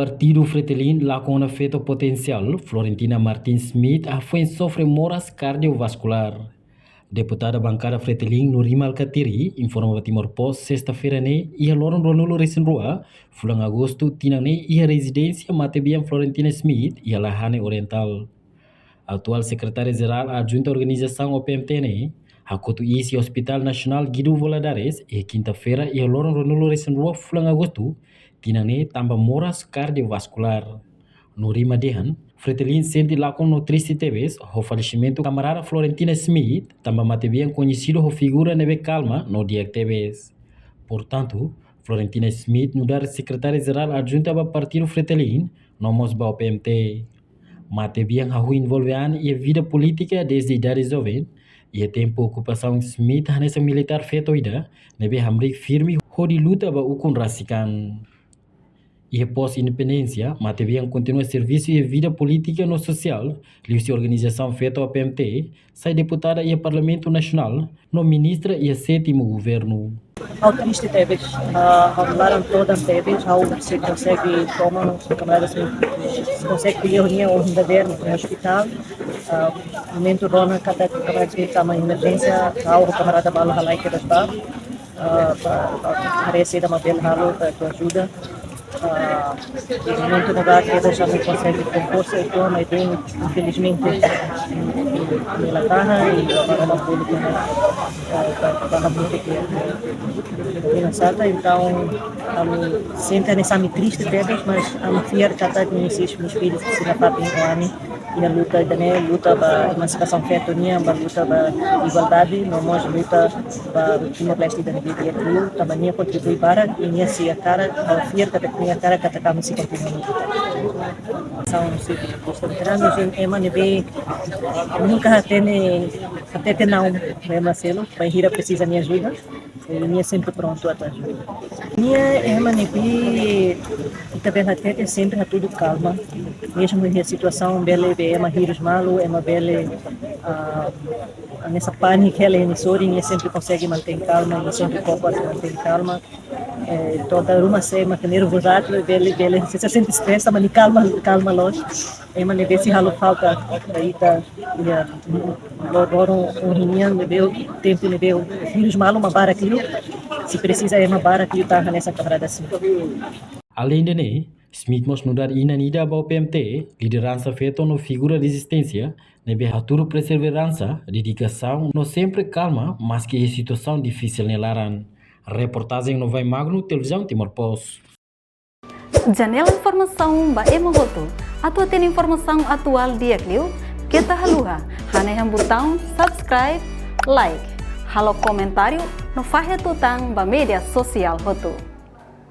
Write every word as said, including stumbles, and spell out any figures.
Partidu Fretilin lakon ona feto potensiál, Florentina Martins Smit, hafoin sofre moras kardiovaskulár. Deputada bankada Fretilin, Nurima Alkatiri, informa ba Timor Post, sesta-feira ne'e, iha loron ruanulu-resin-rua, fulan agostu, tinan ne'e, iha rezidénsia matebian Florentina Smit, iha Lahane Orientál. Atuál Sekretária Jerál Adjunta Organizasaun O P M T ne'e, hakotu iis iha Hospital Nasionál Guido Valadares, iha kinta-feira, iha loron ruanulu-resin-rua, fulan agostu, tinan ne'e, tanba moras kardiovaskulár. Nurima dehan, Fretilin sente lakon no triste tebes ho falesimentu kamarada Florentina Smit, tanba matebian koñesidu ho figura ne'ebé kalma no di'ak tebes. Portantu, Florentina Smit nu'udar Sekretária Jerál Adjunta ba Partidu Fretilin, no mós ba O P M T. Matebian hahú envolve an iha vida polítika dezde idade joven, iha tempu okupasaun Smit hanesan militár feto ida, ne'ebé hamriik firme hodi luta ba ukun rasik an. Iha pós-independénsia, matebian kontinua servisu iha vida polítika no sosiál, liuhusi organizasaun feto O P M T, sai deputada iha Parlamentu Nasionál, no ministra iha sétimu governu. Ha'u triste tebes, ah, ha'u laran todan tebes, ha'u sei konsege toma, kamarada sei konsege ko'alia ho nia ohin dadeer iha hospital. Ah, momentu rona katak kamarada sei tama emerjénsia, ha'u ho kamarada balu halai kedas ba, ah, ba, ba, haree saida mak bele halo, ba, atu ajuda. Ah, momentu ne'ebá kedas ami konsege konkursu, entaun, maibé, infelizmente, ami la tahan, i agora ami bolu ke, ah, ba, ba, ba, ami la tahan, entaun, ami sente hanesan ami triste tebes, mas ami fiar katak ami sei, ami espíritu sei la papin ho ami, iha luta ida-ne'e, luta ba emansipasaun feto nian, ba luta ba igualdade, no mós luta ba Timor-Leste ida-ne'ebé di'ak liu, tanba nia kontribui barak, i nia sei hakarak, ha'u fiar katak nia hakarak katak ami sei kontinua luta. São os veteranu, ema ne'ebé nunka hatene, hatete naun ba ema seluk, bainhira presiza nia ajuda. Nia sempre prontu atu ajuda. Nia ema ne'ebé ita bele hatete sempre hatudu kalma. Mezmu iha situasaun bele be ema hirus malu, ema bele, ah, hanesan pániku hela iha nia sorin, nia sempre konsege mantein kalma, nia sempre kokoa atu mantein kalma. Eh, toda ruma se ema ke nervozu atu, bele, bele, se, se sente stress, mas nia kalma, kalma loos. Ema ne'ebé sei halo falta ba ita, iha loron ohin nian ne'ebé, tempu ne'ebé hirus malu mak barak liu, sei presiza ema barak liu tahan hanesan kamarada Smit. Aleinde ne'e, Smit mós nu'udar inan ida ba O P M T, lideransa feto no figura rezisténsia, ne'ebé hatudu perseveransa, dedikasaun, no sempre kalma, maski iha situasaun difisil nia laran. Reportajen Novai Magno, Televizaun Timor Post. Janela informasaun ba ema hotu. Atu hatene informasaun atuál di'ak liu, keta haluha hanehan butaun subscribe, like, halo komentáriu no fahe tutan ba média sosiál hotu.